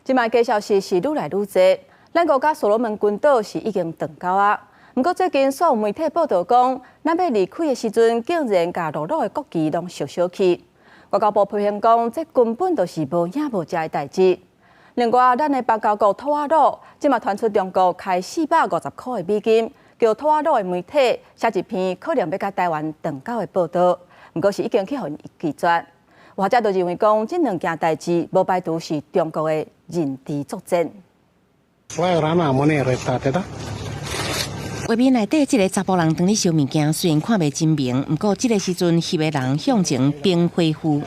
這擺假消息是愈來愈濟，咱國佮所羅門群島是已經斷交啊。毋過最近煞有媒體報道講，咱欲離開的時陣，竟然共諾魯的國旗攏燒燒去。外交部批評講，這根本就是無影無跡的代誌。另外，咱的邦交國吐瓦魯，這馬傳出中國開450塊的美金，叫吐瓦魯的媒體寫一篇可能欲佮台灣斷交的報道，毋過是已經去予𪜶拒絕。有學者就認為講，這兩件代誌無排除是中國的認知作戰。畫面內底這个查埔人當咧燒物件，雖然看袂真明，毋過這个時陣翕的人向前並恢復。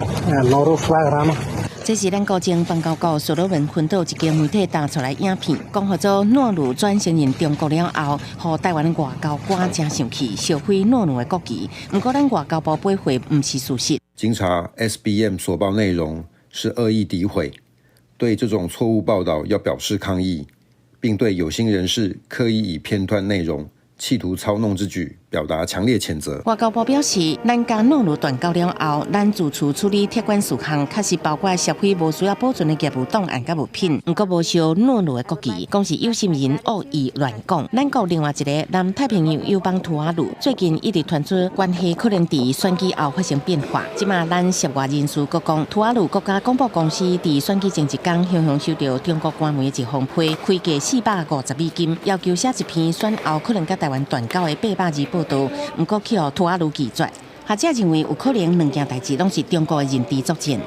這是咱國前邦交國所羅門群島一間媒體打出來影片，講予做諾魯轉承認中國了後，予台灣外交官誠生氣，燒毀諾魯的國旗。毋過咱外交部回覆毋是事實。經查 SBM 所報內容是惡意詆毀，對這種錯誤報導要表示抗議，並對有心人士刻意以片段內容企圖操弄之舉，表達強烈譴責。外交部表示，咱佮諾魯斷交了後，咱自處處理撤關事項，確實包括銷毀無需要保存的業務檔案佮物品，毋過無燒諾魯的國旗，講是有心人惡意亂講。咱國另外一个南太平洋友邦吐瓦魯，最近一直傳出關係可能佇選舉後發生變化。這馬咱涉外人士閣講，吐瓦魯國家廣播公司佇選舉前一工，雄雄收著中國官媒的一封批，開價450美金，要求寫一篇選後可能佮台灣斷交的800字報導，毋過去予吐瓦魯拒絕。學者認為有可能兩件代誌攏是中國的認知作戰。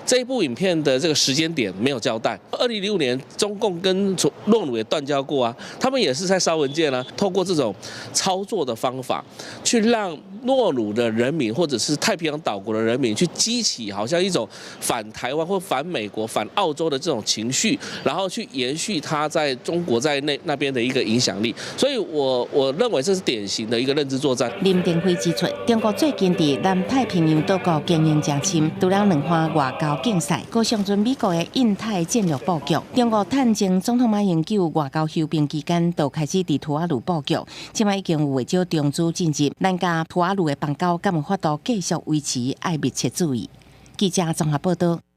這一部影片的這個時間點沒有交代。2005年，中共跟諾魯也斷交過啊，他們也是在燒文件啊，透過這種操作的方法，去讓諾魯的人民或者是太平洋島國的人民去激起好像一種反台灣或反美國、反澳洲的這種情緒，然後去延續他在中國在那邊的一個影響力。所以我認為這是典型的一個認知作戰。林廷輝指出，中國最近佇南太平洋島國經營誠深，除了兩岸外交競賽，閣上陣美國的印太戰略布局。中國趁前總統馬英九外交休兵期間，就開始佇吐瓦魯布局，這擺已經有袂少中資進入，咱佮吐瓦魯的邦交敢有法度繼續維持，愛密切注意。記者綜合報道。